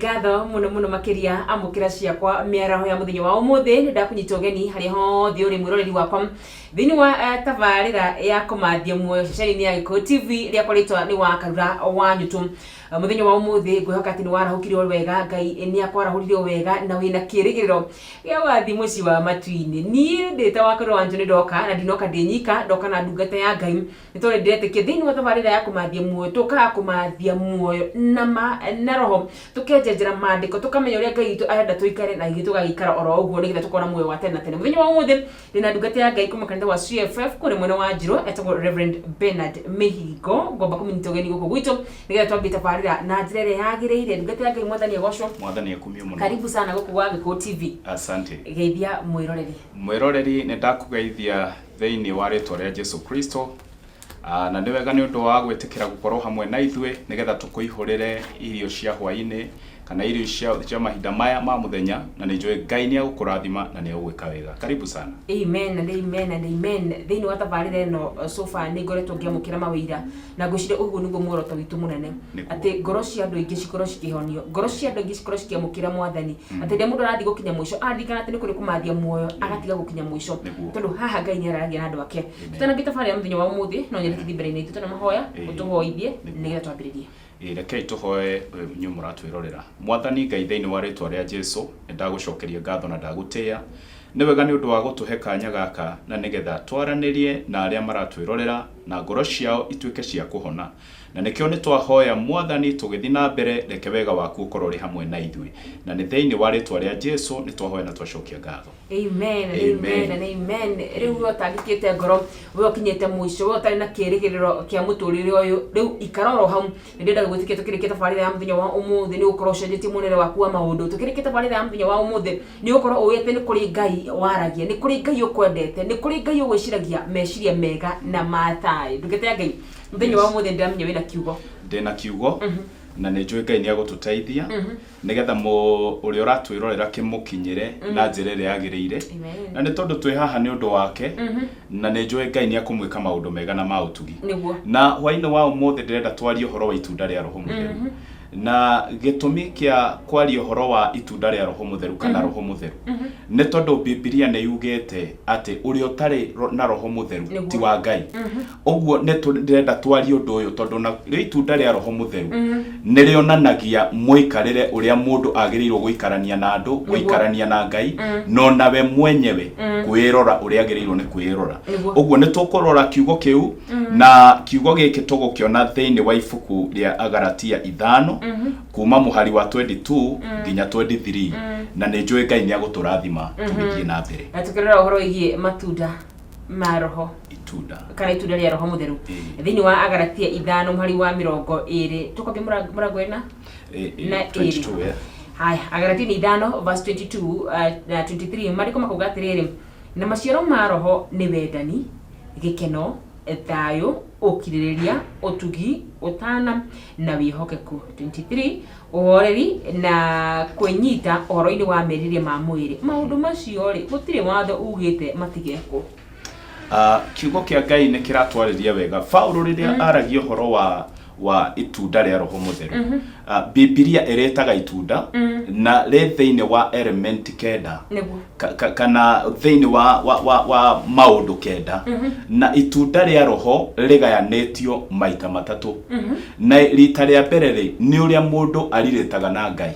Ngatho mũno mũno makĩria. Amũkĩra ciakwa mĩaraho ya mũthenya wa ũmũthĩ. Nĩ ndakũnyita ũgeni harĩa hothe ũrĩ, mwĩroreri wakwa, thĩinĩ wa tabarĩra ya Kũmathia Muoyo ceceni-inĩ ya Gĩkũyũ TV. Rĩakwa rĩtwa nĩ wa Karura wa Nyũtũ. Mũthenya wa ũmũthĩ ngwĩhoka atĩ nĩ warahũkire o wega, Ngai nĩ akwarahũrire o wega na wĩna kĩrĩgĩrĩro gĩa gũgathiĩ mũciĩ wa matu-inĩ. Niĩ ndĩ ta wa Karura wa Nyũtũ nĩ ndoka, na ndinoka ndĩ nyika, ndoka na ndungata ya Ngai, nĩ tondũ ndĩretĩkia thĩinĩ wa tabarĩra ya Kũmathia Muoyo tũkaga kũmathia muoyo na ma na roho, tũkenjenjera maandĩko, tũkamenya ũrĩa Ngai witũ arenda tũikare, na ithuĩ tũgagĩikara oro ũguo nĩgetha tũkona muoyo wa tene na tene. Mũthenya wa ũmũthĩ ndĩna ndungata ya Ngai kuma kanitha wa CFF kũrĩa mwena wa Njirũ, etagwo Reverend Bernard Mĩhingo. Ngomba kũmũnyita ũgeni gũkũ gwitũ nĩgetha twambie tabarĩra na njĩra ĩrĩa yagĩrĩire. Ndungata ya Ngai, Mwathani agocwo. Mwathani akumio mũno. Karibu sana gũkũ gwa Gĩkũyũ TV. Asante. Geithia mwĩroreri. Mwĩroreri, nĩ ndakũgeithia thĩinĩ wa rĩtwa rĩa Jesu Kristo. Na nĩ wega nĩ ũndũ wa gwĩtĩkĩra gũkorwo hamwe na ithuĩ nĩgetha tũkũihũrĩre irio cia hwaĩ-inĩ kana irio cia mahinda maya ma mũthenya, na nĩ njũĩ Ngai nĩ egũkũrathima na nĩ egũgwĩka wega. Karibu sana. Amen and amen and amen. Thĩinĩ wa tabarĩra ĩno so far nĩ ngoretwo ngĩamũkĩra mawĩira, na ngwĩciria ũguo nĩguo muoroto witũ mũnene, atĩ ngoro cia andũ aingĩ cikorwo cikĩhonio, ngoro cia andũ aingĩ cikorwo cikĩamũkĩra Mwathani, atĩ rĩrĩa mũndũ arathiĩ gũkinya mũico, aririkana atĩ nĩ kũrĩ kũmathia muoyo, agatiga gũkinya mũico, tondũ haha Ngai nĩ araragia na andũ ake. Tũtanambia tabarĩra ya mũthenya wa ũmũthĩ, no nyende tũthiĩ mbere-inĩ itũ tena mahoya, ũtũhoithie nĩgetha twambĩrĩrie. Ĩĩ, rekei tũhoe inyuĩ mũratwĩrorera. Mwathani Ngai, thĩinĩ wa rĩtwa rĩa Jesu, nĩ ndagũcokeria ngatho na ndagũtĩĩa. Nĩ wega nĩ ũndũ wa gũtũhe kanya gaka na nĩgetha twaranĩrie na arĩa maratwĩrorera na ngoro ciao ituĩke cia kũhona. Na nĩkĩo nĩ twahoya Mwathani tũgĩthiĩ na mbere, reke wega waku ũkorwo ũrĩ hamwe na ithuĩ. Na nĩ thĩinĩ wa rĩtwa rĩa Jesu nĩ twahoya na twacokia ngatho. Amen and amen and amen. Rĩu we ũtangĩkĩte ngoro, we ũkinyĩte mũico, we ũtarĩ na kĩrĩgĩrĩro kĩa mũtũrĩre ũyũ, rĩu ikara oro hau. Nĩ ndĩrenda gwĩtĩkia tũkĩrĩkia tabarĩra ya mũthenya wa ũmũthĩ nĩ ũgũkorwo ũcenjetie muonere waku wa maũndũ. Tũkĩrĩkia tabarĩra ya mũthenya wa ũmũthĩ nĩ ũgũkorwo ũĩ atĩ nĩ kũrĩ Ngai waragia, nĩ kũrĩ Ngai ũkwendete, nĩ kũrĩ Ngai ũgwĩciragia meciria mega na ma thayũ. Ndungata ya Ngai, mũthenya wa ũmũthĩ ndĩramenya wĩna kiugo. Ndĩna kiugo na nĩ njũĩ Ngai nĩ egũtũteithia nĩgetha ũrĩa ũratwĩrorera kĩmũkinyĩre na njĩra ĩrĩa yagĩrĩire. Amen. Na nĩ tondũ twĩ haha nĩ ũndũ wake, na nĩ njũĩ Ngai nĩ ekũmwĩka maũndũ mega na ma ũtugi. Na hwainĩ wa ũmũthĩ ndĩrenda twarie ũhoro wa itunda rĩa Roho Mũtheru. Na gĩtũmi kĩa kwaria ũhoro wa itunda rĩa Roho Mũtheru kana Roho Mũtheru nĩ tondũ Bibilia nĩ yugĩte atĩ ũrĩa ũtarĩ na Roho Mũtheru ti wa Ngai. Ũguo nĩ ndĩrenda twarie ũndũ ũyũ tondũ na rĩo itunda rĩa Roho Mũtheru nĩ rĩonanagia mũikarĩre ũrĩa mũndũ agĩrĩirwo gũikarania na andũ, gũikarania na Ngai, no nawe mwenyewe kwĩrora ũrĩa agĩrĩirwo nĩ kwĩrora. Ũguo nĩ tũkũrora kiugo kĩu, na kiugo gĩkĩ tũgũkĩona thĩinĩ wa ibuku rĩa Agalatia 5 kuma mũhari wa 22 nginya 23, na nĩ njũĩ Ngai nĩ agũtũrathima tũgĩthiĩ na mbere. Na tũkĩrora ũhoro wĩgiĩ matunda ma Roho itunda kana itunda rĩa Roho Mũtheru thĩinĩ wa Agalatia 5 mũhari wa 20, tũkwambia mũrango ĩna na 22. Ĩrĩ. Yeah. Haya, Agalatia nĩ 5 verse 22 na 23. Maandĩko makauga atĩrĩrĩ, "Na maciaro ma Roho nĩ wendani, gĩkeno, thayũ, ũkirĩrĩria, ũtugi, ũtana na wĩhokeku." 23, "Ũhoreri na kwĩnyita ũhoro-inĩ wa merirĩria ma mwĩrĩ. Maũndũ macio rĩ, gũtirĩ watho ugĩte matigekwo." Kiugo kĩa Ngai nĩ kĩratwarĩria wega. Paulo rĩrĩa aragia ũhoro wa itunda rĩa Roho Mũtheru, Bibilia ĩrĩtaga itunda na rĩ thĩinĩ wa element 9 kana thĩinĩ wa maũndũ 9, na itunda rĩa Roho rĩgayanĩtio maita matatũ. Na rita rĩa mbere rĩ, nĩ ũrĩa mũndũ arirĩtaga na Ngai,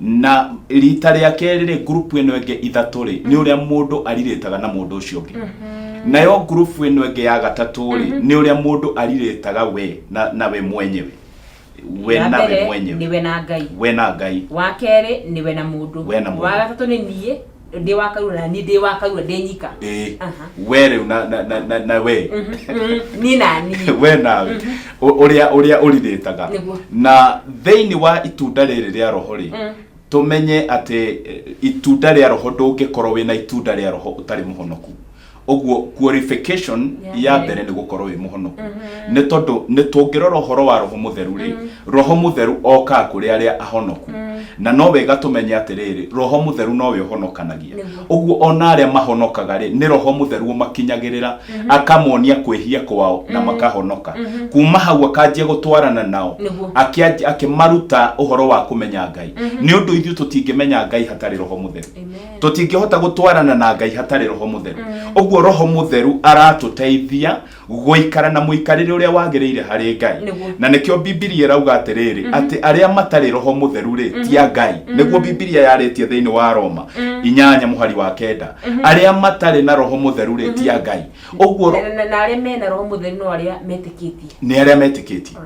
na rita rĩa kerĩ rĩ, ngurubu ĩno ĩngĩ ithatũ rĩ, nĩ ũrĩa mũndũ arirĩtaga na mũndũ ũcio ũngĩ, nayo ngurubu ĩno ĩngĩ ya gatatũ rĩ, nĩ ũrĩa mũndũ arirĩtaga we na we mwenyewe, we Wa na we mbere mwenyewe. Nĩwe na Ngai. We na Ngai. Wa kerĩ nĩwe na mũndũ. We na mũndũ. Wa gatatũ nĩ niĩ ndĩ wa Karura na niĩ ndĩ wa Karura ndĩ nyika. We rĩu na we. Niĩ na niĩ. We nawe ũrĩa ũrirĩtaga. Na thĩinĩ wa itunda rĩrĩ rĩa Roho rĩ, tũmenye atĩ itunda rĩa Roho, ndũngĩkorwo wĩna itunda rĩa Roho ũtarĩ mũhonoku. Ũguo qualification Ya ya mbere. mbere nĩ gũkorwo wĩ mũhonoku, nĩ tondũ nĩ tũngĩrora ũhoro wa Roho Mũtheru rĩ, Roho Mũtheru okaga kũrĩ arĩa ahonoku, na no wega tũmenye atĩrĩrĩ, Roho Mũtheru nowe ũhonokanagia. Ũguo ona arĩa mahonokaga rĩ, nĩ Roho Mũtheru ũmakinyagĩrĩra, akamonia kwĩhia kwao na makahonoka. Kuma hau akanjia gũtwarana nao, akĩmaruta ũhoro wa kũmenya Ngai, nĩ ũndũ ithuĩ tũtingĩmenya Ngai hatarĩ Roho Mũtheru. Amen. Tũtingĩhota gũtwarana na Ngai hatarĩ Roho Mũtheru. Ũguo Roho Mũtheru aratũteithia gũikara na mũikarĩre ũrĩa wagĩrĩire harĩ Ngai. Na nĩkĩo Bibilia ĩrauga atĩrĩrĩ, atĩ arĩa matarĩ Roho Mũtheru rĩ, ti a Ngai. Nĩguo Bibilia yarĩtie thĩinĩ wa Roma 8 mũhari wa 9, arĩa matarĩ na Roho Mũtheru rĩ, ti a Ngai. Ũguo Na arĩa mena Roho Mũtheru no arĩa metĩkĩtie. Nĩ arĩa metĩkĩtie.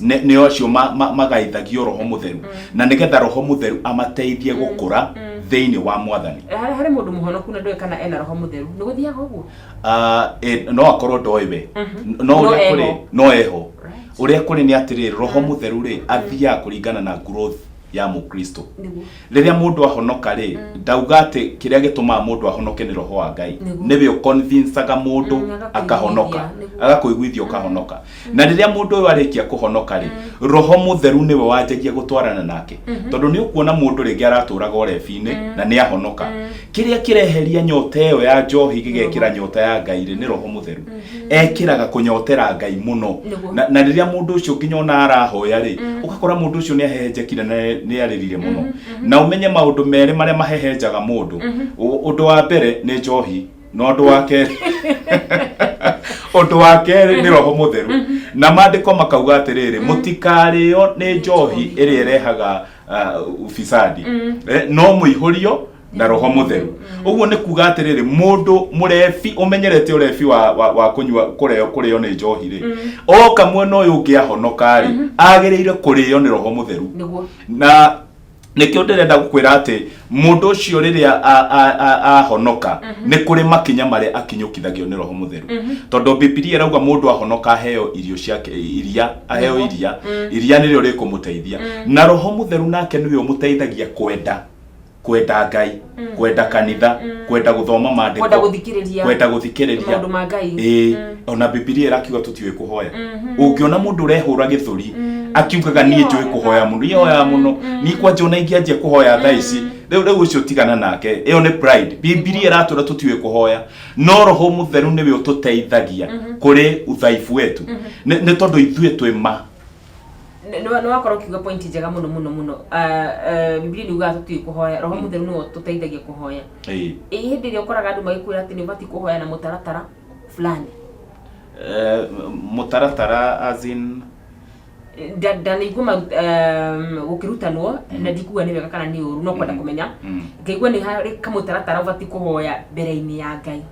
Nĩ acio magaithagio Roho Mũtheru, na nĩgetha Roho Mũtheru amateithie gũkũra thĩinĩ wa Mwathani. Harĩ mũndũ mũhonoku na ndoĩ kana ena Roho Mũtheru, nĩ gũthiaga ũguo? Ah, no akorwo ndoĩ we, no No ũrĩa eho. kũrĩ no eho. Ũrĩa kũrĩ nĩ atĩrĩrĩ, Roho Mũtheru rĩ, athiaga kũringana na growth ya Mũkristo. Rĩrĩa mũndũ ahonoka rĩ, ndauga atĩ kĩrĩa gĩtũmaga mũndũ ahonoke nĩ Roho wa Ngai. Nĩwe ũconvincaga mũndũ akahonoka. Akakũiguithia, Agakũiguithia ũkahonoka. Na rĩrĩa mũndũ ũyũ arĩkia kũhonoka rĩ, Roho Mũtheru nĩwe wanjagia gũtwarana nake, tondũ nĩ ũkuona mũndũ rĩngĩ aratũraga ũrebi-inĩ na nĩ ahonoka. Kĩrĩa kĩreheria nyota ĩyo ya njohi gĩgekĩra nyota ya Ngai rĩ, nĩ Roho Mũtheru. Ekĩraga kũnyotera Ngai mũno. Na rĩrĩa mũndũ ũcio nginya ona arahoya rĩ, ũgakora mũndũ ũcio nĩ ahehenjekire na nĩ arĩrire mũno. Na ũmenye maũndũ merĩ marĩa mahehenjaga mũndũ. Ũndũ wa mbere nĩ njohi, na ũndũ wa kerĩ nĩ Roho Mũtheru. Na maandĩko makauga atĩrĩrĩ, mũtikarĩo nĩ njohi ĩrĩa ĩrehaga ufisadi, no mũihũrio na Roho Mũtheru. Ũguo nĩ kuga atĩrĩrĩ, mũndũ mũrebi ũmenyerete ũrebi wa kũnyua, kũrĩo nĩ njohi rĩ, oka mwena ũyũ ũngĩ ahonoka rĩ, agĩrĩire kũrĩo nĩ Roho Mũtheru. Na nĩkĩo ndĩrenda gũkwĩra atĩ mũndũ ũcio rĩrĩa ahonoka, nĩ kũrĩ makinya marĩa akinyũkithagio nĩ Roho Mũtheru, tondũ Bibilia ĩrauga mũndũ ahonoka aheo irio ciake, iria aheo, iria iria nĩrĩo rĩkũmũteithia. Na Roho Mũtheru nake nĩwe ũmũteithagia kwenda Ngai, kwenda kanitha, kwenda gũthoma maandĩko, Kwenda gũthikĩrĩria. Kwenda gũthikĩrĩria maũndũ ma Ngai. Ĩĩ, ona Bibilia ĩrakiuga tũtiũĩ kũhoya. Ũngĩona mũndũ ũrehũra gĩthũri akiugaga, "Niĩ njũĩ kũhoya mũno, niĩ hoyaga mũno, niĩ kwanja ona ingĩanjia kũhoya thaa ici rĩu," ũcio tigana nake, ĩyo nĩ pride. Bibilia ĩratwĩra tũtiũĩ kũhoya, no Roho Mũtheru nĩwe ũtũteithagia kũrĩ udhaifu wetu, nĩ tondũ ithuĩ twĩ ma Nĩ wakorwo ũkiuga point njega mũno mũno mũno. Bibilia nĩ yugaga tũtiũĩ kũhoya, Roho Mũtheru nĩwe ũtũteithagia kũhoya. Ĩ hĩndĩ ĩrĩa ũkoraga andũ magĩkwĩra atĩ nĩ ũbatiĩ kũhoya na mũtaratara fulani? Mũtaratara as in? Ndanaigua gũkĩrutanwo, na ndikuga nĩ wega kana nĩ ũru, no kwenda kũmenya. Ngaigua nĩ harĩ kamũtaratara ũbatiĩ kũhoya mbere-inĩ ya Ngai,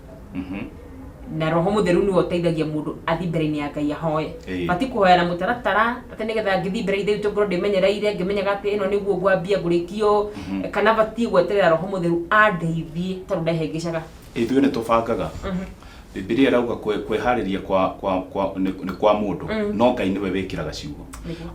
na Roho Mũtheru nĩwe ũteithagia mũndũ athiĩ mbere-inĩ ya Ngai ahoe. Batiĩ kũhoya na mũtaratara atĩ nĩgetha ngĩthiĩ mbere ya Ithe witũ ngorwo ndĩmenyereire, ngĩmenyaga atĩ ĩno nĩguo ngwambia ngũrĩkio, kana batiĩ gweterera Roho Mũtheru andeithie tondũ ndehĩngĩcaga? Ithuĩ nĩ tũbangaga. Bibilia ĩrauga kwĩharĩria kwa nĩ kwa mũndũ, no Ngai nĩwe wĩkĩraga ciugo.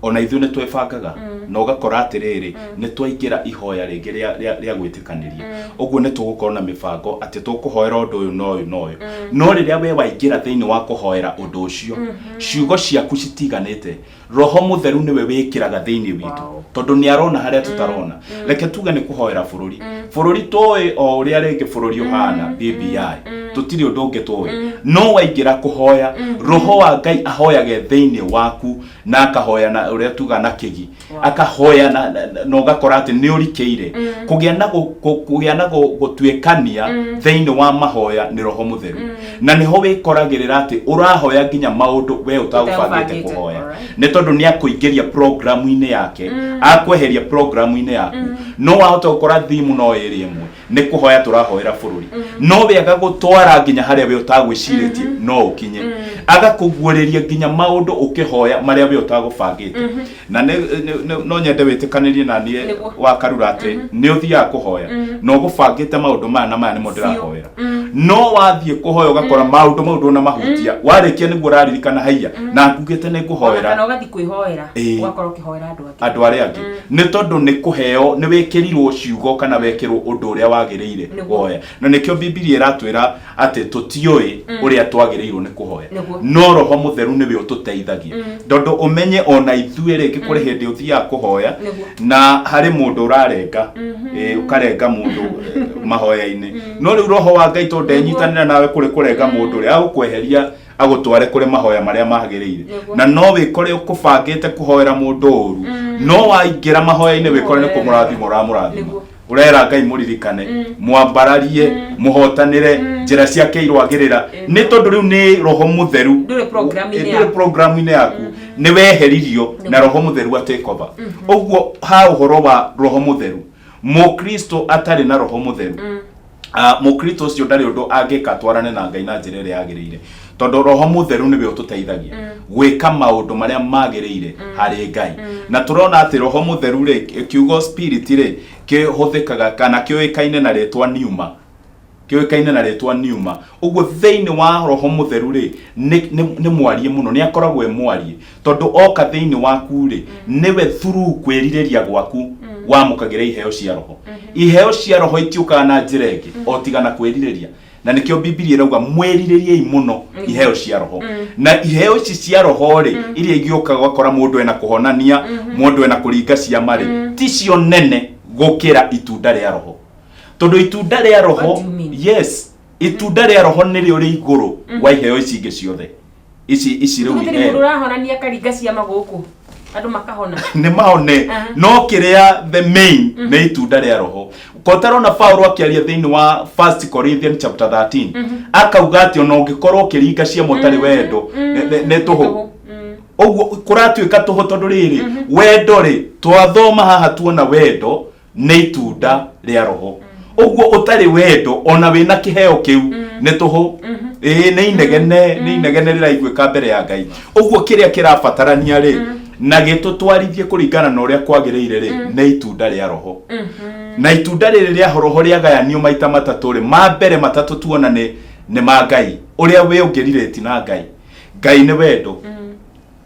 Ona ithuĩ nĩ twĩbangaga, na ũgakora atĩrĩrĩ, nĩ twaingĩra ihoya rĩngĩ rĩa gwĩtĩkanĩria. Ũguo nĩ tũgũkorwo na mĩbango atĩ tũkũhoera ũndũ ũyũ na ũyũ na ũyũ, no rĩrĩa we waingĩra thĩinĩ wa kũhoera ũndũ ũcio, ciugo ciaku citiganĩte. Roho Mũtheru nĩwe wĩkĩraga thĩinĩ witũ, tondũ nĩ arona harĩa tũtarona. Reke tuge nĩ kũhoera bũrũri. Bũrũri tũĩ o ũrĩa rĩngĩ bũrũri ũhana, BBI, tũtirĩ ũndũ ũngĩ tũĩ. No waingĩra kũhoya, Roho wa Ngai ahoyage thĩinĩ waku, na akahoya na ũrĩa tuga na kĩgi, akahoya na ũgakora atĩ nĩ ũrikĩire kũgĩa na gũtuĩkania thĩinĩ wa mahoya nĩ Roho Mũtheru. Na nĩho wĩkoragĩrĩra atĩ ũrahoya nginya maũndũ we ũtagũbangĩte ũtagũbangĩte. Kũhoya nĩ tondũ nĩ akũingĩria programu-inĩ yake, akweheria programu-inĩ yaku. No wahota gũkora thimu no ĩrĩ ĩmwe, nĩ kũhoya tũrahoera bũrũri, no wĩaga gũtwara nginya harĩa we ũtagwĩcirĩtie no ũkinye. Agakũguũrĩria nginya maũndũ ũkĩhoya marĩa we ũtagũbangĩte. Na no nyende wĩtĩkanĩrie na niĩ wa Karura atĩ nĩ ũthiaga kũhoya na ũgũbangĩte maũndũ maya na maya nĩmo ndĩrahoera, no wathiĩ kũhoya ũgakora maũndũ mau ndũnamahutia. Warĩkia nĩguo ũraririkana, haiya, na ngugĩte nĩ Ona ngũhoera. Kana ũgathiĩ kwĩhoera, ũgakorwo ũkĩhoera andũ angĩ. Andũ arĩa angĩ nĩ tondũ nĩ kũheo, nĩ wĩkĩrirwo ciugo kana wekĩrwo ũndũ ũrĩa wagĩrĩire kũhoya. Na nĩkĩo Bibilia ĩratwĩra atĩ tũtiũĩ ũrĩa twagĩrĩirwo nĩ kũhoya, no Roho Mũtheru nĩwe ũtũteithagia, tondũ ũmenye ona ithuĩ rĩngĩ kũrĩ hĩndĩ ũthiaga kũhoya na harĩ mũndũ ũrarenga, ũkarenga mũndũ mahoya-inĩ, no rĩu Roho wa Ngai tondũ ndenyitanĩra nawe kũrĩ kũrenga mũndũ rĩ, agũkweheria agũtware kũrĩ mahoya marĩa magĩrĩire. Na no wĩkore ũkũbangĩte kũhoera mũndũ ũru, no waingĩra mahoya-inĩ wĩkore nĩ kũmũrathima ũramũrathima. Ũrera Ngai mũririkane, mwambararie, mũhotanĩre, njĩra ciake irwagĩrĩra, nĩ tondũ rĩu nĩ Roho Mũtheru. Ndũrĩ program-inĩ Ndũrĩ yaku. programu-inĩ yaku, nĩ weheririo na Roho Mũtheru a take over. Ũguo ha ũhoro wa Roho Mũtheru, Mũkristo atarĩ na Roho Mũtheru, Mũkristo ũcio ndarĩ ũndũ angĩka atwarane na Ngai na njĩra ĩrĩa yagĩrĩire, tondũ Roho Mũtheru nĩwe ũtũteithagia gwĩka maũndũ marĩa magĩrĩire harĩ Ngai. Na tũrona atĩ Roho Mũtheru rĩ, kiugo spirit rĩ, kĩhũthĩkaga kana kĩũĩkaine na rĩtwa pneuma, kĩũĩkaine na rĩtwa pneuma. Ũguo thĩinĩ wa Roho Mũtheru rĩ, nĩ mwarie mũno, nĩ akoragwo e mwarie, tondũ oka thĩinĩ waku rĩ, nĩwe through kwĩrirĩria gwaku wamũkagĩra iheo cia Roho. Iheo cia Roho itiũkaga na njĩra ĩngĩ o tiga na kwĩrirĩria, na nĩkĩo Bibilia ĩrauga mwĩrirĩriei mũno iheo cia Roho. Na iheo ici cia Roho rĩ, iria igĩũkaga ũgakora mũndũ ena kũhonania, mũndũ ena kũringa ciama rĩ, ticio nene gũkĩra itunda rĩa Roho, tondũ itunda rĩa Roho What do you mean? Yes, itunda rĩa Roho nĩrĩo rĩ igũrũ wa iheo ici ingĩ ciothe, ici rĩu Gũtirĩ iheo. mũndũ ũrahonania akaringa ciama gũkũ andũ makahona. Nĩ mahone, no kĩrĩa the main nĩ itunda rĩa Roho. Kotarona Paulo akĩaria thĩinĩ wa 1 Corinthians chapter 13, akauga atĩ ona ũngĩkorwo ũkĩringa ciama ũtarĩ wendo, nĩ tũhũ. Ũguo kũratuĩka tũhũ, tondũ rĩrĩ, wendo rĩ, twathoma haha tuona wendo nĩ itunda rĩa Roho. Ũguo ũtarĩ wendo, ona wĩna kĩheo kĩu, nĩ tũhũ. Ĩĩ, nĩ inegene, nĩ inegene rĩraiguĩka mbere ya Ngai. Ũguo kĩrĩa kĩrabatarania rĩ na gĩtũtwarithie kũringana na ũrĩa kwagĩrĩire rĩ, nĩ itunda rĩa Roho. Na itunda rĩrĩ rĩa Roho rĩagayanio maita matatũ rĩ, ma mbere matatũ tuona nĩ ma Ngai, ũrĩa wĩ ũngĩrirĩti na Ngai. Ngai nĩ wendo.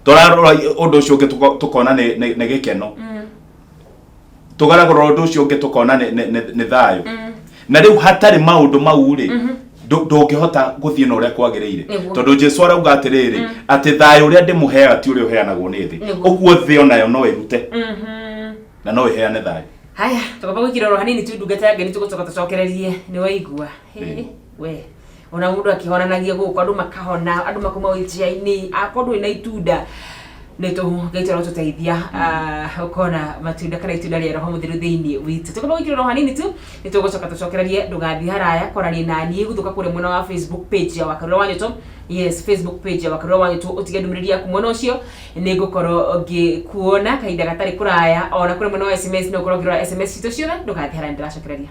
Tũrarora ũndũ ũcio ũngĩ tũkona nĩ gĩkeno. Tũgaragũra ũndũ ũcio ũngĩ tũkona nĩ thayũ. Na rĩu hatarĩ maũndũ mau rĩ, ndũngĩhota gũthiĩ na ũrĩa kwagĩrĩire, tondũ Jesu arauga atĩrĩrĩ, atĩ thayũ ũrĩa ndĩmũheaga ti ũrĩa ũheanagwo nĩ thĩ. Ũguo thĩ onayo no ĩrute na no ĩheane thayũ. Haya, tũkamba gwĩkĩra oro hanini tu, ndungata ya Ngai, nĩtũgũcoka tũcokererie. Nĩ waigua? Hĩ, we ona mũndũ akĩhonanagia gũkũ, andũ makahona, andũ makauma wheelchair-inĩ, akorwo ndũrĩ na itunda nĩ tũhũ. Ngai tũrotũteithia ũkona matunda kana itunda rĩa Roho Mũtheru thĩinĩ witũ. Tũkamba gwĩkĩra oro hanini tu, nĩ tũgũcoka tũcokererie. Ndũgathiĩ haraya, kwaranĩria na niĩ gũthũka kũrĩa mwena wa Facebook page ya Wakarura wa Nyoto. Yes, Facebook page ya Wakarura wa Nyoto, ũtige ndũmĩrĩri yaku mwena ũcio, nĩ ngũkorwo ngĩkuona kahinda gatarĩ kũraya. Ona kũrĩa mwena wa SMS no ũkorwo ũkĩrora SMS citũ ciothe. Ndũgathiĩ haraya, nĩndĩracokereria.